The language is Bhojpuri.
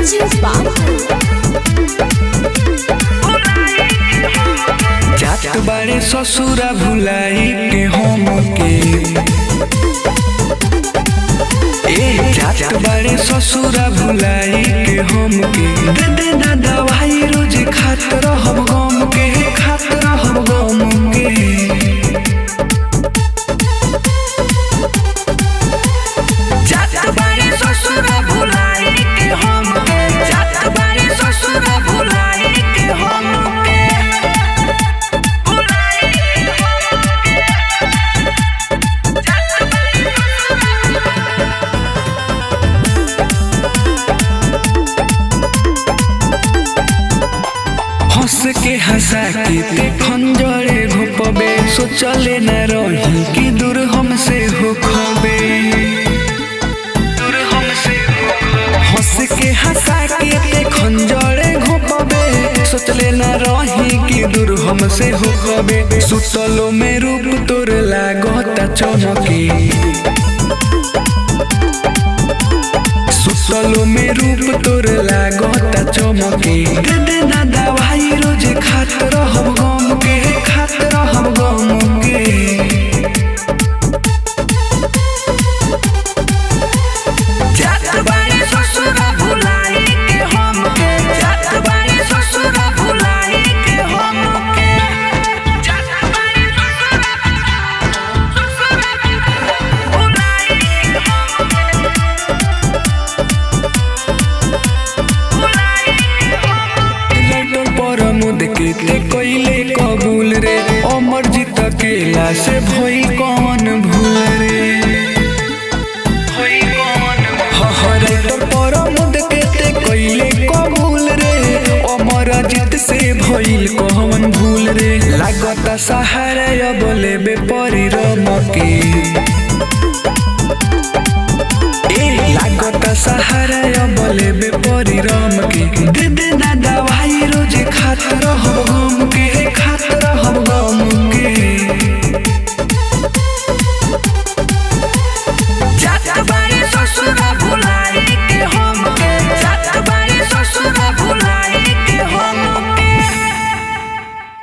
Ranju Babu. जात बारे ससुरा भुलाई के हम के ए जात बारे ससुरा भुलाई के हम के दे दे ना दवाई रोज खात रहब गम के, खात रहब गम के। जात बारे ससुरा भुलाई के हम के, जात बारे ससुरा भुलाई के हम के। हंस के हंसा के ते खंजरे घोपबे, सोचले न रही कि दूर हमसे हो खबे, दूर हमसे हो खबे। हंस के हंसा के ते खंजरे घोपबे, सोचले न रही कि दूर हमसे हो खबे। सुतलो में रूप तोर लागता चमके, सुतलो में रूप तोर लागता चमके। दे दे ना दवाई रोज खात रहब गम के, खात रहब गम के। जात बारे ससुरा भुलाई के हम के, जात बारे ससुरा भुलाई के हम के। जात बारे ससुरा ससुरा भुलाई के हम के। राइटर परमोद के ते कइले कबूल रे, अमर जीत केला से भइल कौन भूल रे। राइटर परमोद के ते कइले कबूल रे, अमर जीत से भइल कौन भूल रे। लागता सहारा